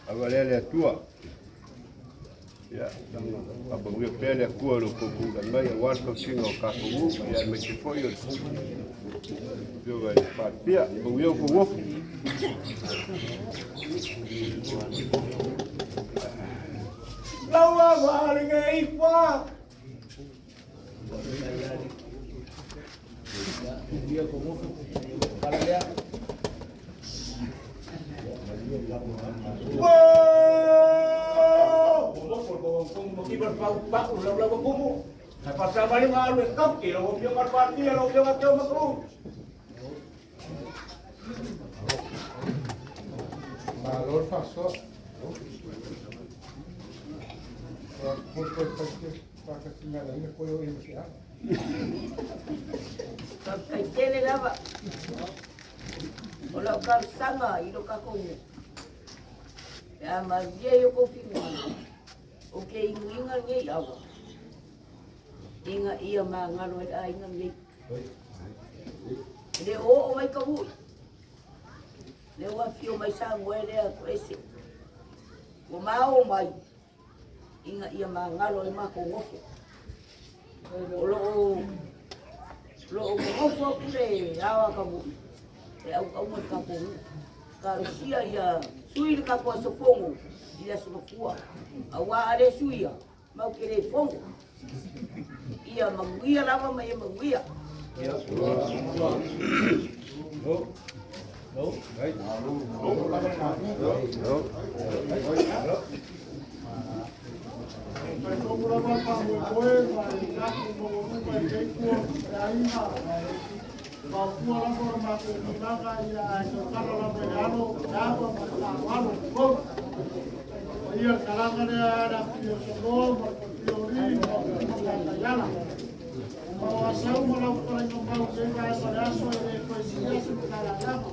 Ava lea le Atua. Ia, faamanuia pea le Atua i lo outou tulai mai aua le tausiga o tatou nuu, ia aemaise foi o le Afioga i le Palemia. Manuia outou ofu. Laua valenei fa. Malo le faasoa. Ua faatasiga koe o i ma se ala. Faafetai lava. O lau talosaga i lo tatou nuu. Pe a malie i o kou finagalo, ou te inuina lenei ava, ina ia magalo ai le aiga lenei. E le o oo mai ka ui. Le ua afio mai Samoa e lea toese. Ua mao mai ina ia magalo ai matou nofo. O loo nonofo atu le ao a Tavui e auauna i le tatou nuu. Talosia ia sui le tatou aso fono i le aso Gafua. Aua a le suia, mau te le fono. Ia manuia lava ma ia manuia. Talitonu lava le faamoemoe ma le tatou maualuga i lenei itu o le aiga. Maotua lava o le matou tulaga ia ae tautala lava i le alo, le ava ma le faaaloalo. Tulou. O ia le talaga lea le afifio o Samoa ma le Faletua o Alii ma Upu ma Taiala. O asau ma lau fetalaiga mau i lenei vaega o le aso e le toe silia se matalaalaga.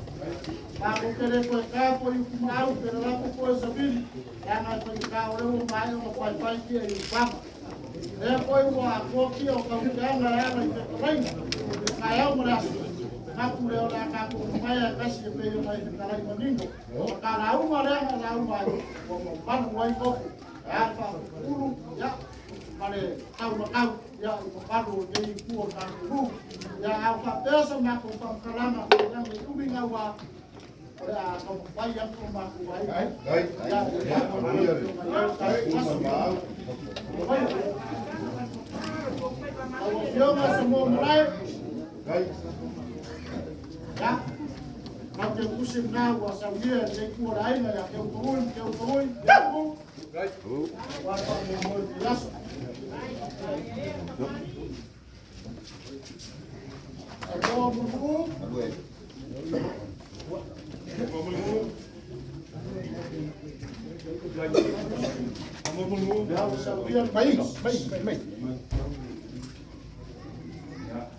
Matou te le toe ta po i utumaau pe lalapo po e savili, leaga e faigata o lea ua maea ona faifai tia i upaga. Lea foi ua atoa tia o tauteaga e ala i fetalaiga, i le taeao ma le aso. Manatu lea o le a tatou mamae a tasi e pei ona e fetalai manino. O ta lauga lea na lauga ai, ua mamalu ai nofo. E a le faafufulu, ia, ma le taumatau, ia, i mamalu o lenei itu o le tatou nuu. Ia, a o faapea sa matou faamatalaga, ia, ne i umi gaua, o le a taumafai atu o matou aiga. Ia, ia, tatou aso. Lau Afioga Samoa Malae, ia, mau te tusi lena ua saunia e lenei itu o le aiga ia Teutoui ma Teutoui, ia tu, ua le faamoemoe i lenei aso. Samoa Mulimuu, ia ua saunia le Mai, mai, mai, mai.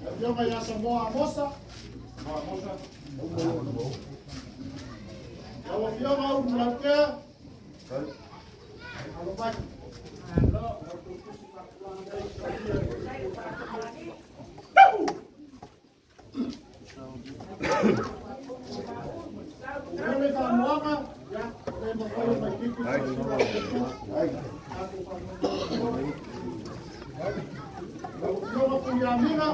Afioga ia Samoa Amosa, lau Afioga Ulu Lautea, alo mai. O le faamoaga, ia, le mafai o mai titi. Tatou faamoemoe. Lau Afioga Puiamiga,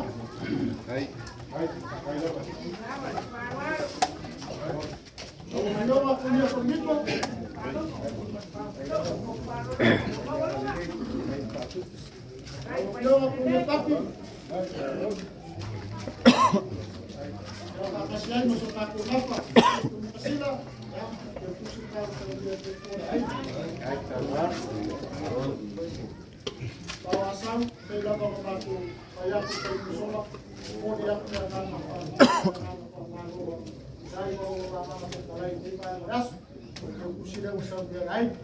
lau Afioga Puia Komito, lau Afioga Puia Taki, ia faatasi ai ma so tatou nafa, Tumakasila, ia, te tusi tau saunia te kua le aiga. Pau asau, pei lava ma matou fai atu i taimi sola, momoli atu le agaga faafetai, agaga faamalo sai ma o agaga fetalai i lenei vaega o le aso. O le tusi lea ua saunia le aiga.